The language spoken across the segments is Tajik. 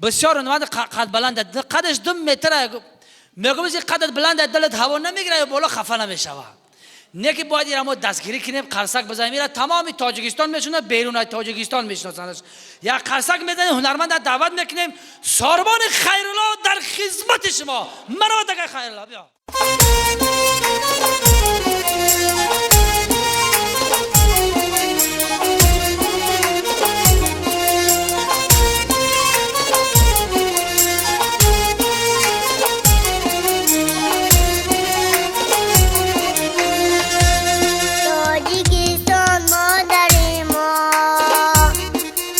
Бисёр ҳунарманд қад баланд, қадаш 2 метр. Мегӯм, қадат баланд, дилат ҳаво намегира ё боло хафа намешава. Не ки бояд ира мо дастгирӣ кунем, қарсак бизанем. Ира тамоми Тоҷикистон мешунад, берун аз Тоҷикистон мешиносанд. Як қарсак мезанем, ҳунарманда даъват мекунем. Сорбони Хайрулло дар хизмати шумо. Маро дага Хайрулло, биё. Тоҷикистон модари мо,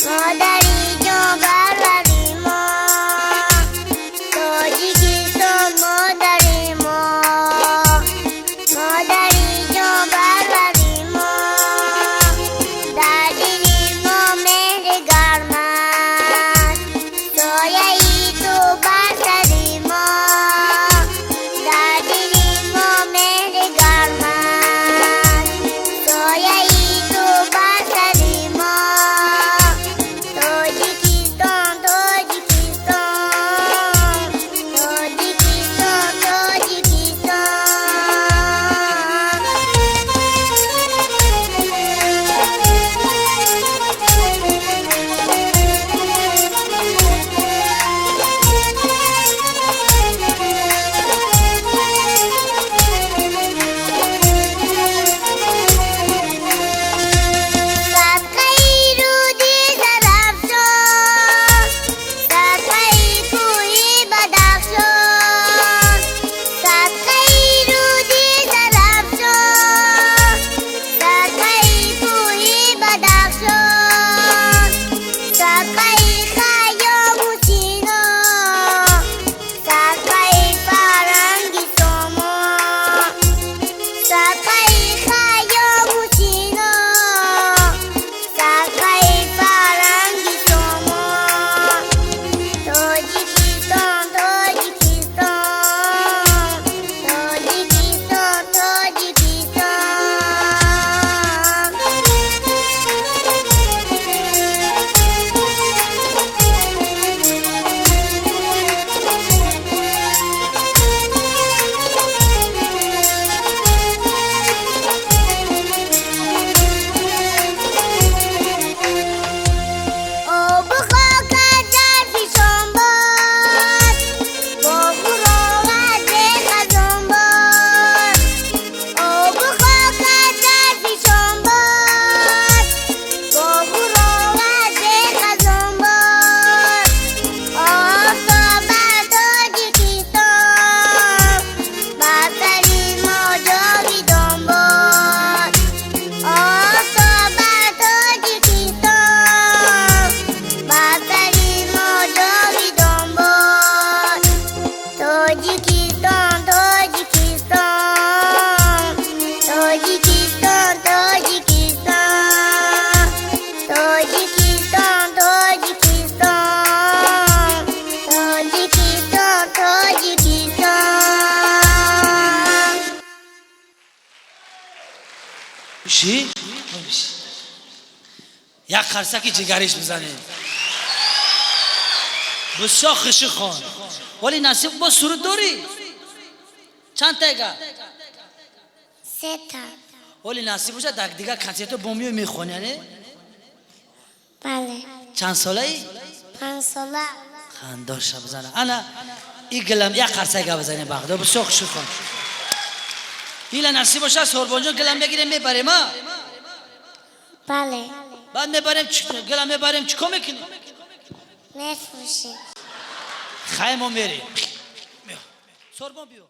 модари ҷонпарвари мо. Тоҷикистон модари мо, модари ҷонпарвари мо. Дар дили мо меҳри гарм аст, сояи ту бар сари мо. Дар дили мо меҳри гарм аст, сояи ту бар сари мо. Тоҷикистон, Тоҷикистон, Тоҷикистон, Тоҷикистон. Садқаи руди Зарафшон, садқаи кӯҳи Бадахшон. Садқаи руди Зарафшон, садқаи кӯҳи Бадахшон. Садқаи Хайёму Сино, садқаи фарҳанги Сомон. Садқаи Хайёму Сино, садқаи фарҳанги Сомон. Тоҷикистон, Тоҷикистон, Тоҷикистон, Тоҷикистон. Обу хокат дар фишон бод, боғу роғат бехазон бод. Обу хокат дар фишон бод, боғу роғат бехазон бод. Офтоба Тоҷикистон, бар сари мо ҷовидон бод. Офтоба Тоҷикистон, бар сари мо ҷовидон бод. Тоҷикистон, Тоҷикистон, Тоҷикистон, Тоҷикистон, Тоҷикистон, Тоҷикистон, Тоҷикистон, Тоҷикистон. Биши? Биши. Як қарсаки ҷигариш бизанем. Бисёр хуши хон. Вале насиб бо суруд дорӣ? Чанд тайга? Сета. Вале насиб боша, дар дигар консертҳо бо миёй мехонӣ, не? Бале. Чанд солаӣ? 5 сола. Хандоша бизана. Ана и гилам як қарсак бизанем бахдо, бисёр хуши хон. Ила насиб боша, Сорбонҷон, гилам мегирем, мебарем, а? Бале. Баъд мебарем, гилам мебарем, чӣ кор мекунем? Мефурӯшем. Хай, мо мерем. Сорбон, биё.